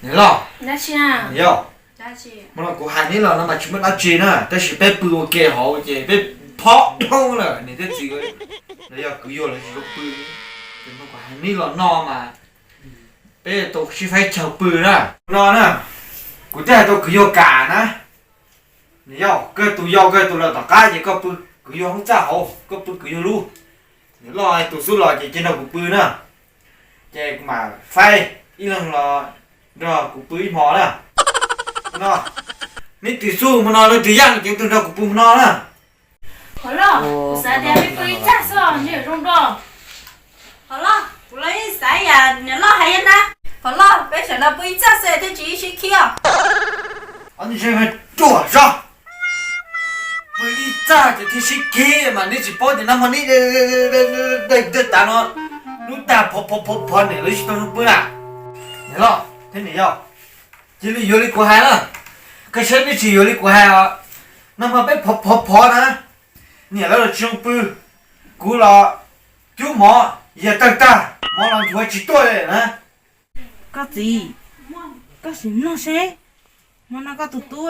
Niam loj, niam yau, hmo no kuv hais neb los no mas tsis muaj dab tsi na, tab sis peb pw ua ke hauv ces peb phob dhau lawm niam thiab txiv, los yog kwv yawg lawv tsis tau pw. Ces hmo no kuv hais neb los no mas peb tau sib faib chaw pw na. No na, kuv twb hais tau kwv yawg kam na. Niam yau, koj tus yau koj tus laus tom qab ces koj pw kwv yawg lub txaj hauv, koj pw kwv yawg lub. Niam loj tus xub los ces cia nrog kuv pw na. Ces kuv mam faib ib leeg los nrog kuv pw ib hmo na. No, neb twg xub hmo no leej twg yaj ces tus nrog kuv pw hmo no na. Hov loj, kuv xav tias peb pw ib txaj xwb ntshe zoo dua. Hov loj, kuv los yeej xav yam niam loj hais na. Hov loj, peb sawv daws pw ib txaj xwb thiaj tsis sib khib os. Ruam zog, pw ib txaj ces thiaj sib khib mas neb tsis paub tias nag hmo neb de tav no lub tag phov phov phov niam lawv tsis tau zoo pw na. Niam loj thiab niam yau, cia li yuav li kuv hais na. Koj saib neb tsis yuav li kuv hais os, nag hmo peb phov phov phov na, niam lawv los tsis zoo pw, kuv los cub mov, yawg tawg tag, mov los nchuav tsis tuaj li na. Koj txiv, koj sim mloog seb, hmo no koj tus tub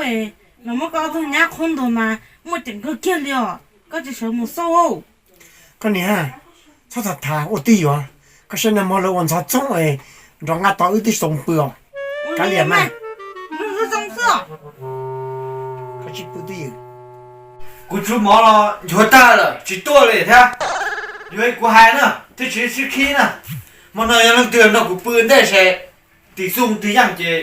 los muab koj ob tug nyab qhuab ntuas mas muaj ceem kawg kiag li os, koj tsis sawv mus xauj. Koj niam, txhob tham tham ua twj yuav, koj saib nag hmo lawv ua ntxhov txoob nrov nqa tos wb twb tsis tau pw os. Kav liam mas. Koj tsis pw twj ywm. Kuv tsub mov los nchuav tag lawm tsis tuaj li thiab. Yuav kuv hais na thiaj tsis sib khib na. Hmo no yog leej twg nrog kuv pw ua ntej ces, tim xub twg yaj ces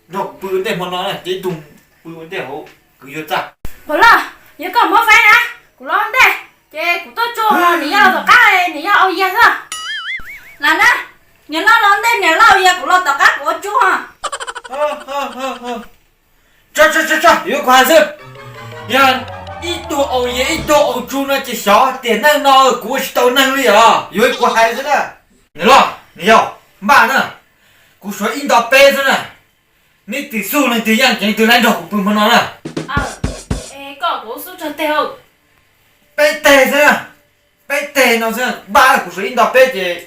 nrog kuv pw ua ntej hmo no na, ces ib tug pw ua ntej hauv kwv yawg txaj. Pog loj, yog koj muab faib na, kuv los ua ntej, ces kuv tuaj tsuag, niam yau los tom qab, niam yau ua yas xwb. Lam na, niam loj los ua ntej, niam loj ua yas, kuv los tom qab kuv ua tsuag. Tso tso tso, yuav kuv hais xwb. Yog ib tug ua yas ib tug ua tsuag no ces xyov tiam neej no kuv ua tsis tau neeg li os, yuav kuv hais xwb na. Niam loj, niam yau, npaj na, kuv suav ib nto peb xwb na. Neb twg xub leej twg yaj ces leej twg laib nrog kuv pw hmo no na. Peb teg xwb, peb teg no xwb, npaj kuv suav ib nto peb ces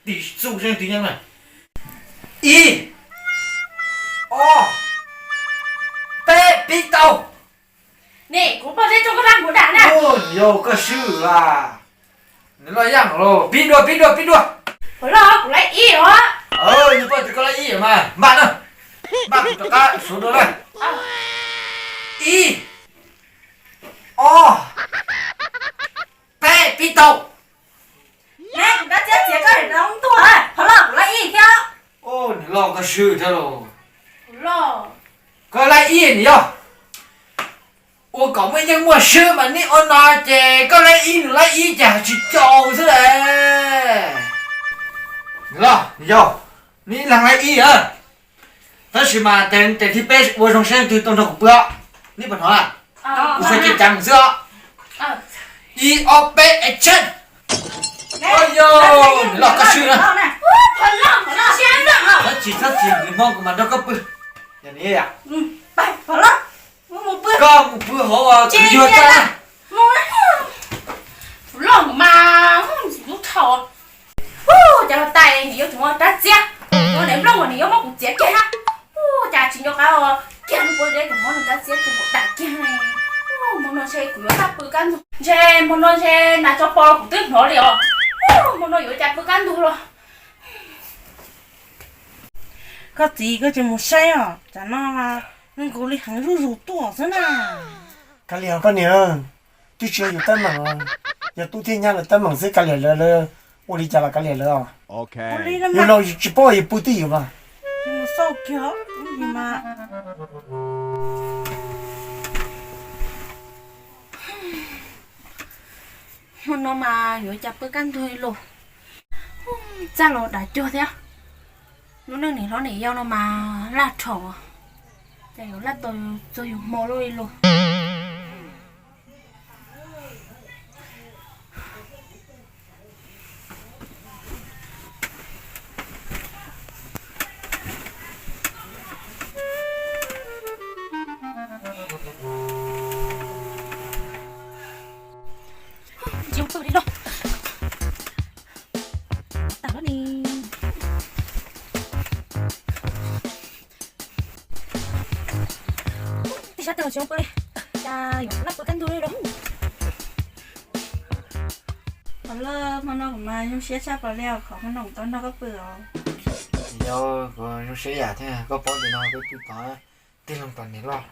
tim xub leej twg yaj na. Ib, ob, peb, pib tau. Niam, kuv poj zeb tso koj dab kuv dam na. Yog koj swb las. Niam loj yaj los, pib dua, pib dua, pib dua. Pog loj, kuv laib ib os. Yog koj tias koj laib ib mas npaj na. Npaj kuv rov qab suav dua na. Ib, ob, peb, pib tau. Niam, kuv dab txiab txiav koj daim ntuag, pog loj, kuv laib ib thiab. Niam loj koj swb thiab los. Koj laib ib niam yau. Ua kom muaj yeej muaj swb mas neb ua no ces koj laib ib nws laib ib ces hais tsis tau xwb las. Niam loj, niam yau, neb ib leeg laib ib a. Tab sis mas tes thib peb ua zoo seb leej twg tau nrog kuv pw. Neb puas hnov? Kuv suav ceev ceev xwb os. Ib ob peb action. Niam loj koj swb na. Txhob chim txhob chim, nws hmo kuv mam nrog koj pw. Koj mus pw hauv kwv yawg txaj. Loj mas lub thau. Cas los tais nws yuav tsum ua dab txiab, ua daim nplooj uas nws yuav muab kuv txiav kiag na. Cas tsis nco qab kiag lub pob zeb, kuv muab nws dab txiab tus dam kiag. Hmo no ntshe kuv yuav tau pw kab ntug, ntshe hmo no ntshe nas tso pos kuv twb hnov li os. Hmo no yuav cas pw kab ntug los. Koj txiv, koj tsis mus saib os, tsam no zoo nkaus li heev zuj zus tuaj xwb na. Kav liam koj niam, twb tsis yog yus teeb meem, yog tub thiab nyab lawv teeb meem xwb, kav liam lawv, lawv ua li cas los kav liam lawv os. Yus laus yus tsis paub yus pw twj ywm mas. Hmo no mas yuav cas pw kaj ntug li los. Txaj los dav cuag thiab. Lub neej niam hlob niam yau no mas laj rhaum, cas yuav laj tau txog yus hmo luaj li los. Tsis ua pw li lauj. Tam no ne. Sab tag tsis pw li, cas yuav noj pw kaj ntug li lauj. Pov Loj, hmo no kuv mas zoo siab tshaj plaws li os, qhov hmo no kuv tau nrog koj pw os. Yog, kuv zoo siab yam thiab, koj paub tias no peb pw tod, tij laug tom niam loj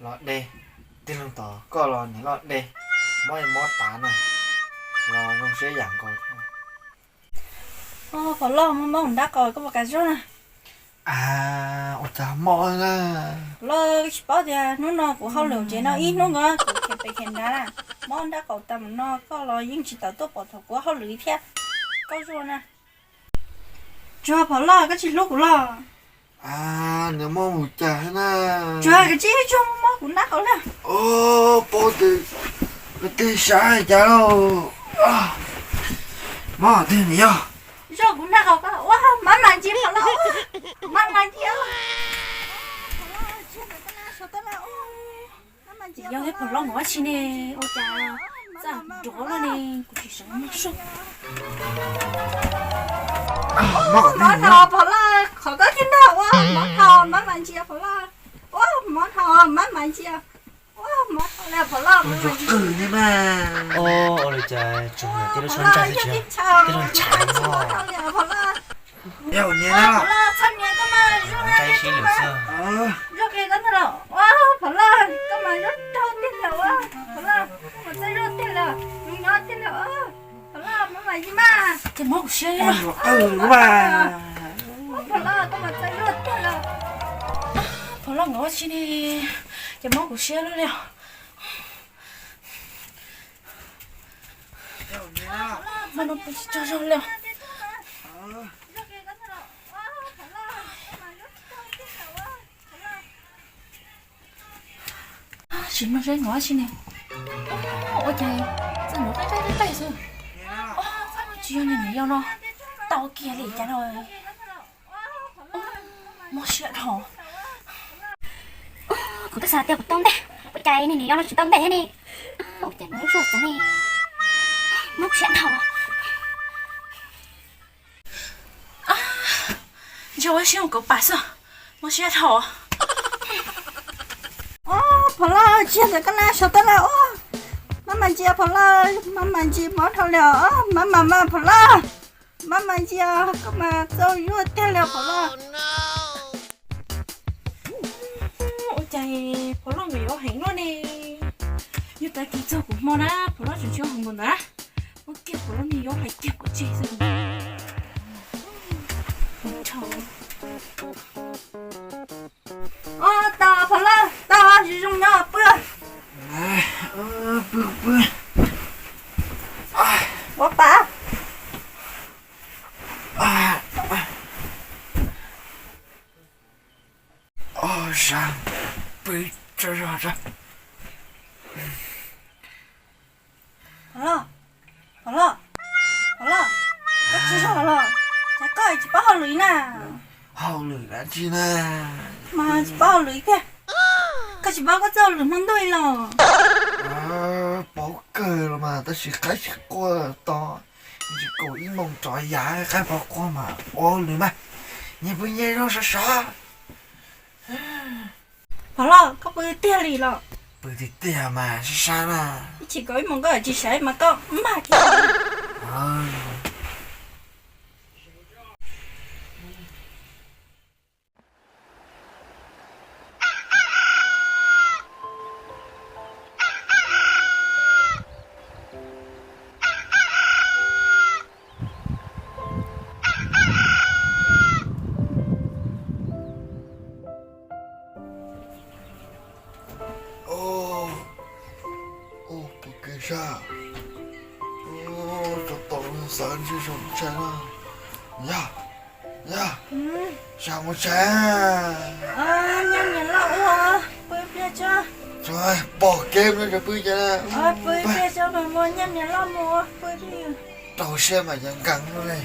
los de, tij laug tom koj los niam loj de, mob mob tav na, los zoo siab yam nkaus thiab. Pov Loj, mob mob kuv nrab qaum, koj puas kam zuaj na? Ua cas mob na. Pov Loj, koj tsis paub tias hnub no kuv hauj lwm tsev no ib hnub nkaus kuv khiav pem khiav nrad na, mob nrab qaum tas mus no, koj los yeej tsis tawm tuaj pom thaum kuv hauj lwm thiab. Koj zuaj na. Tsuag, Pov Loj, koj tsis hlub kuv los? Nws mob mus cas na? Tsuag, koj tsis tsuag, mob mob kuv nrab qaum li. Paub tias koj tej sab cas lauj. Mob twg nws yog? Zuaj kuv nrab qaum koj ua mab mas ntsia Pov Loj, mab mas ntsia. Yog thiab Pov Loj, mus ua tsi ne, ua cas txaj nrov loj ne, kuv tsis xav mloog soj. Mob dhau Pov Loj, qhov koj thiaj nrog ua mob dhau, mab mas ntsia Pov Loj. Ua mob dhau, mab mas ntsia. Ua mob dhau li Pov Loj, mus ua qw ne mas. Ua li cas tsuas yog tej lub suab ntsaj xwb, tej lub ntshav no. Yog niam na. Pov Loj, txhob niam koj mas zuaj na, zuaj kiag koj ntag los. Ua Pov Loj, koj mas zuaj raug tiag li ua. Pov Loj, koj mas txawj zuaj tiag li, nyob tiag li ua. Pov Loj, mab mas ntsia mas. Ces mob kuv siab. Pov Loj, koj mas txawj zuaj tiag li. Pov Loj, nkawd ua tsi ne, ces mob kuv siab lub li os. Mas no pw tsis tsaug zog li os. Tsis mloog seb nkawd ua tsi ne. Ua cas txawm nrov qeej qeej qeej xwb. Tsis yog niag niam yau no tau kiag li cas no. Mob siab dhau. Kuv twb xav tias kuv tau ntej, ua cas niag niam yau no tsis tau ntej thiab ne. Ua cas no lub suab txawv ne, mob siab dhau. Ntshe ua siab mus kauv pam xwb, mob siab dhau. Pov Laj, tsis yog ntawm koj na, sawv tawm lawm. Mab mas ntsia Pov Laj, mab mas ntsia mob dhau li os, mab mas mas Pov Laj, mab mas ntsia, koj mas txawj yuag tiag li os Pov Laj. Ua cas Pov Laj nkawd yuav heev luaj ne? Yog tag kis txog kuv hmo na, Pov Laj tseem tsis ua heev npaum ntawd na. Muab kiag Pov Laj niag yuav hais kiag pov tseg xwb. Tau Pov Laj, tau, zoo zoo nyob pw. Pw pw. Ua pa. Ob sab, pw tsaug zog tso. Pov Laj, Pov Laj, Pov Laj, koj tsaug zog los? Cas koj tsis paub hauj lwm na? Hauj lwm dab tsi na? Mas tsis paub hauj lwm tiag. Koj tsis paub koj txoj hauj lwm hmo ntuj li los? Paub kawg los mas, tab sis qaib tsis quaj to, tsis kaum ib moos rov yam qaib pov quaj mas ua hauj lwm mas. Nyias pw nyias zog sov sov. Pov Laj, koj pw tiag li los? Pw tiag tiag mas sab sab na. Ib chim kaum ib moos koj tsis sawv mas koj mag kiag. Ua pom kev sab, tsov tom xav ntshe zoo ntshai na. Yog, yog, sab mus tsev. Nyab niam loj ua, pw pliag tso. Pom kev no pw ces pw pliag tso mas mus, nyab niam loj mus pw. Rau siab mas yog nkees no li,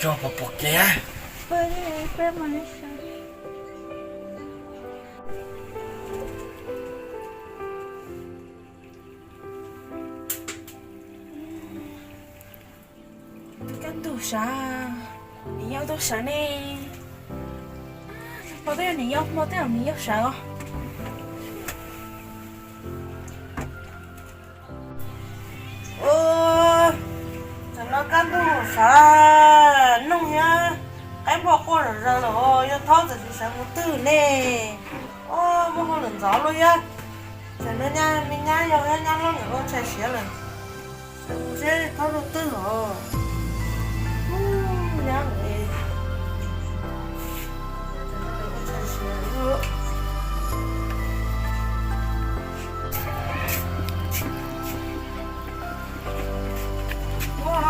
tso pom pom kev. Pw li, pw mas li sawv. Kaj ntug sawv, niam yau tau sawv ne. Hmo twb yog niam yau, hmo twb yog niam yau sawv os. Kaj ntug sav, noog thiab qaib npua quaj zom zaws lawm, yawg Thaub txawm tsis sawv mus twg ne. Muaj hauj lwm ntxov luaj thiab. Txawm me nyab yog thiab nyab loj nkawd ua tshais siav lawm. Sawv mus seb Thaub mus twg os. Nyab lawm. Ua tshais siav lawm. Ua,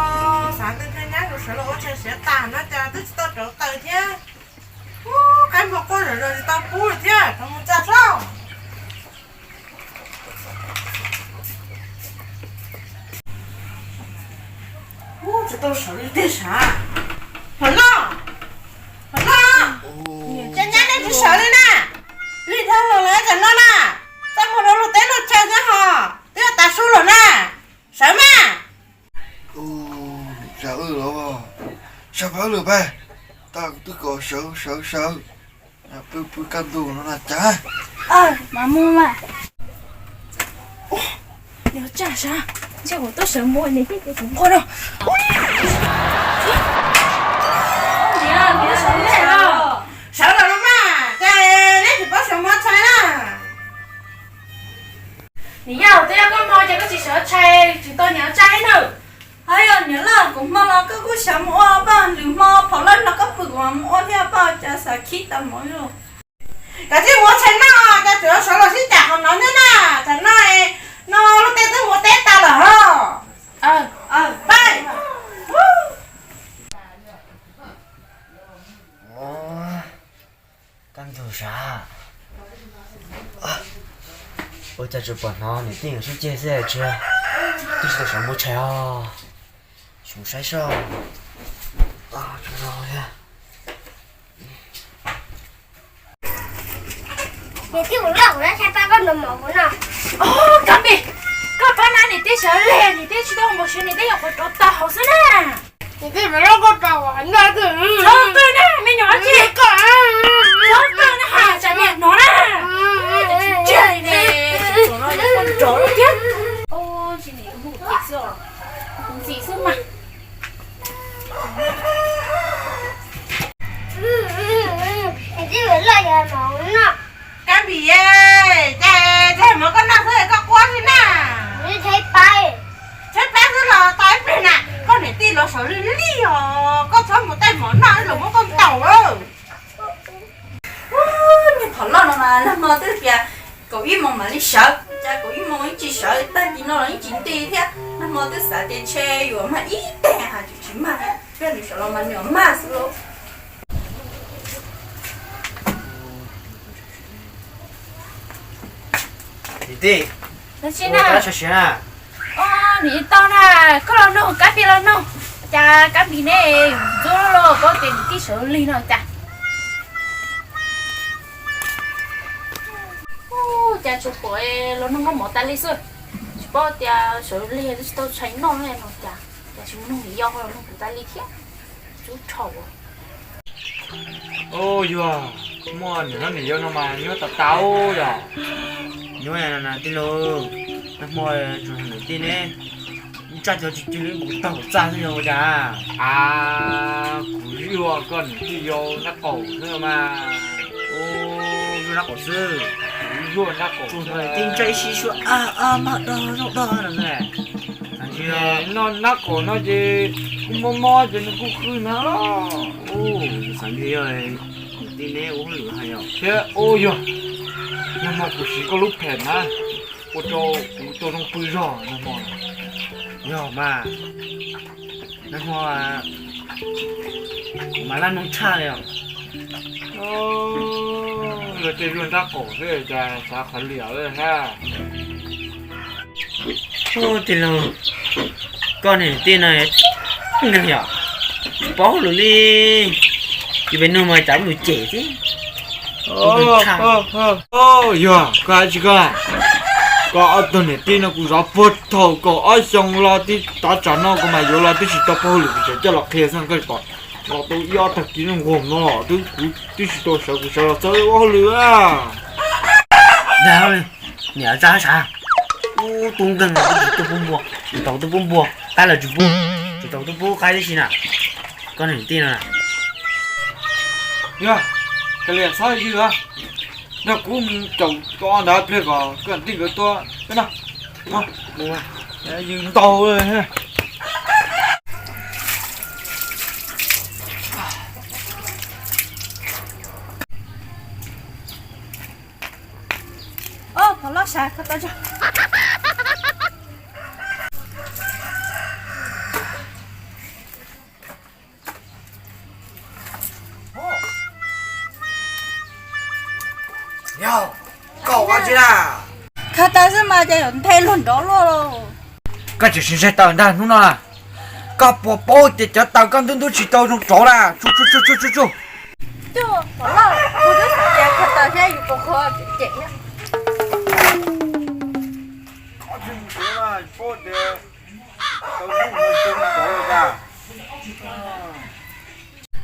xav tias nyab nkawd sawv los ua tshais siav tas no cas twb tsis tau rauv taws thiab. Ub, qaib npua quaj zom zaws tsis tau pub lawm thiab, rov mus tsa tso. Ub, tsis tau sawv li tiag sav. Hos Loj, Hos Loj, cas nyab nej tsis sawv li na? Lig dhau los lawm tsam no na, txaj muag rau luag teb luag chaw thiab hos twb yuav tav su lawm na. Sawv mas. Sawv los, sawv pab lawm pab, tag twb kom sawv sawv sawv, pw pw kaj ntug no na cas. Mas mus mas. Nws tsaj sav, ntshe kuv tuaj sawv mus nws thiaj tias kuv nquag no. Sawv los no mas, ces neb tsis paub sawv mus tshais na. Niam yau, twb yog koj hmo ces koj tsis sawv tshais tsis tau niam tsaj ib nws. Hos yog niam loj, kuv hmo los koj kuj xyav mus ua paj, lwm hmo phom loj no koj pw kuv mam mus ua thiab paj, cas xav khib tas mov li. Kav tsij mus ua tshais noj, cas tseem sawv los sib cam qhov no thiab na. Tsam no, no luag tej twb mus teb tas lawm hos. Pab. Kaj ntug sav, ua cas tsuas pom hnov niam tij nkawd sib ceg xwb tsis, twb tsis tau sawv mus tshais os. Mus saib seb. Niam tij, kuv loj kuv laj tshais pab koj noj mov kuv no. Kab Npis, koj pab na, niam tij sawv lig, niam tij tsis tau mus sawv, niam tij yuav qhuav rov tag hauv xwb na. Niam tij, kuv loj koj tau noj. Txhob qw na me nyuam dab tsi, txhob qw na has tsam niam hnov na. Tsis ntsia li ne, tsis tshua no yuav koj nrov lawm thiab. Ntxim xwb os, ntxim xwb mas. Niam tij, kuv loj yuav mov noj. Kab Npis, ces tsis mov koj noj xwb koj quaj xwb na. Tshaib plab, tshaib plab xwb los tau ib pliag na. Koj niam tij los sawv lig lig os, koj txhob mus tej mov noj los muab koj ntaus lawm. Niag phom loj no mas nag hmo twb tias kaum ib moos mam li sawv, cas kaum ib moos yeej tsis sawv, tag kis no los yeej tsis nti thiab. Nag hmo twb xav tias ntshe yuav mag ib teg ha, tsis mag, peb nws sawv los mas nws mag xwb lauj. Niam tij, ua cas tsis sawv na? Niam tij tau na, koj los nug Kab Npis los nug, cas Kab Npis ne, ntxub los paub tias niam tij sawv lig no cas. Cas tsuas pom los nug noj mov tas li xwb, tsis paub tias sawv lig twb tsis tau tshais noj no cas, cas tsis mus nug niam yau los nug kuv tas li thiab. Ub, yog muaj niam hlob niam yau no mas nyuaj tas tas yom. Nyuaj na tij laug, nag hmo tsuas niam tij ne, ib tsaj cov tsis cw li kuv taug txaj xwb yog ua cas? A, kuv yuag koj niam tij yau nraub qaum xwb mas. Ub, yuag nraub qaum xwb. Kuv yuag nraub qaum xwb. Tij ntsaj ib sib suab a a maj dog zaub dog no ne. Noj nraub qaum no ces kuj mob mob ces nws kuj qw na. Ub, xav ntshe yog niam tij neb ua hauj lwm hais yom. Thiab ub yog, nag hmo kuv siv koj lub phem na, ua rau kuv tau zoo pw zog nag hmo. Yog mas, nag hmo kuv mas laj mloog tshaj li os. Luag tej yuag nraub qaum xwb cas xav qhov liam lawm na. Ub, tij laug, koj niam tij no neeg yom, tsis paub hauj lwm li, ces peb nug mas cas ua lus cem xwb. Yog koj hais tsis koj, koj ob tug niam tij no kuv zov puag thaum kaum ob xyoo los tib tav tsam no kuv mas yuav los twb tsis tau paub hauj lwm, kuv tseem coj los qhia xwb koj tsis pom. Los tau ib ob tag kis nqus no los twb kuv twb tsis tau sawv, kuv sawv los txawj ua hauj lwm. Dag li, niam tsa sav, ub tub nkeeg twb tsis tuaj pub npua, tsis tau tuaj pub npua, qab los tsis pub. Tau tub pub qaib tib si na, koj niam tij no na. Yog, kav liam txhob ywg, nrog kuv mus caum tau ntawd pliag kom koj niam tij nkawd tuaj peb no. Mus, mus, ywg ntau. Ob, pov loj sas koj tau tso. Yog, koj ua dab tsi na? Khaws taws xwb mas ces yuav nthe luag nrov luaj los. Koj tseem sim ntseg taws ntag hnub no na. Koj puas paub tias cov taws koj ntub ntub tsis tau zoo rov na. Tsuj tsuj tsuj tsuj tsuj. Tuaj, pov loj, kuv twb xav tias khaws taws thiab yus puas khuv cem thiab.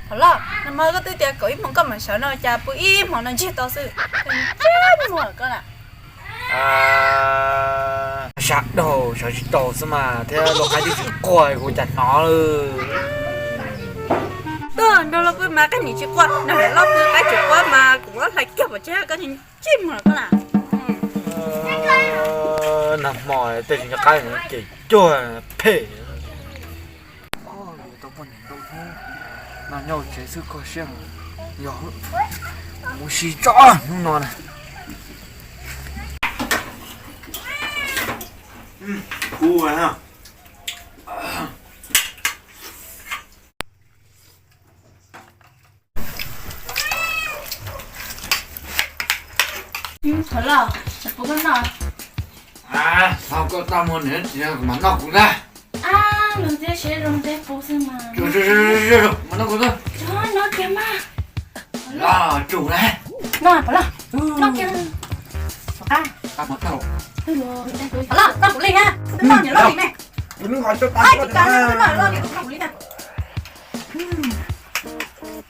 Pov loj, nag hmo koj twb tias kaum ib moos koj mam sawv no cas pw ib hmo no ntsiag to xwb, ntsiag muag koj na. Sab daug sawv tsis tau xwb mas thiab luag qaib twb tsis quaj kuv cas hnov lawm. Tuaj nrog luag pw mas koj nim tsis quaj, nrog lawv loj pw qaib tsis quaj mas kuv loj hlais kiag pom tseg koj ntsiag muag koj na. Nag hmo tej tsis nco qab ces cuag phem. Tau poj niam ntau hnub no nyob tsev xwb kho siab, yog mus si tso hnub no na. Kuv Thov loj, pub koj noj. Thov koj tau muag niam txiv mas noj kuv ntag. Luag thiab siab zoo thiab pub xwb mas. Mas noj kuv ntag. Noj kiag mas. Los tsum na. Noj pov loj. Noj kiag. Pov qab. Pov loj, noj kuv li na. Noj niam loj li me. Noj kuv li na.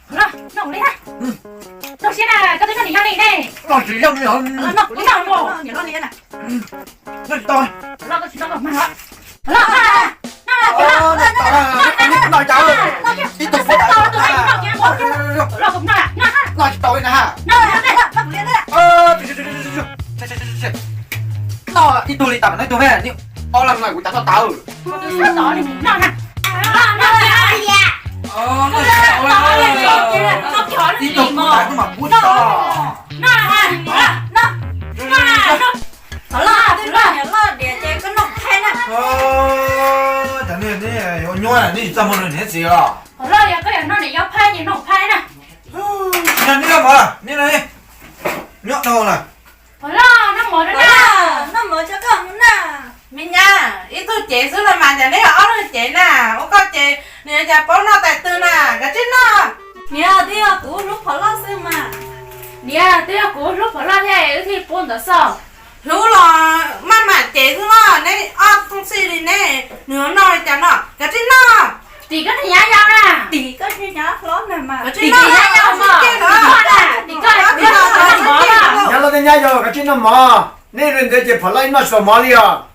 Noj kuv li na. Noj siab na, koj twb noj niam loj li ne. Noj tsis zoo li os. Noj kuv li na. Noj tsis tau. Los koj tsis tau koj mag los. Los, noj tsis tau li na. Noj ib tug li tas mas noj ib tug me, noj ob leeg no kuv cas toj tawv. Noj tsis tau li. Ib tug kuv tas koj mam pub tsis tau. Pov loj, twb noj niam loj diam ces koj noj qhab na. Cov nej yuav nyuaj nej tsis txaj muag rau niam txiv los? Pov loj, yog koj yuav noj niam yau phab ces noj phab na. Noj mov, noj dhau lawm. Pov loj, noj mov na. Noj mov tso koj mus na. Me nyab, ib tug cev xwb los mas cas neb ob leeg cev na. Ua koj ces nws cas paub noj tais twg na, kav tsij noj. Niam, twb yog kuv hlub pov loj xwb mas. Niam, twb yog kuv hlub pov loj thiab wb thiaj pub ntawd xwb. Hlub los maj mam cev xwb los neb ob tug xij li neb, nws noj li cas no, kav tsij noj. Tim koj niag nyab yau na. Tim koj niag nyab hlob na mas. Tim koj niag nyab yau mas. Nyab loj thiab nyab yau kav tsij noj mov, neb li ntawd ces pov loj ib noj tsis tau mov li os.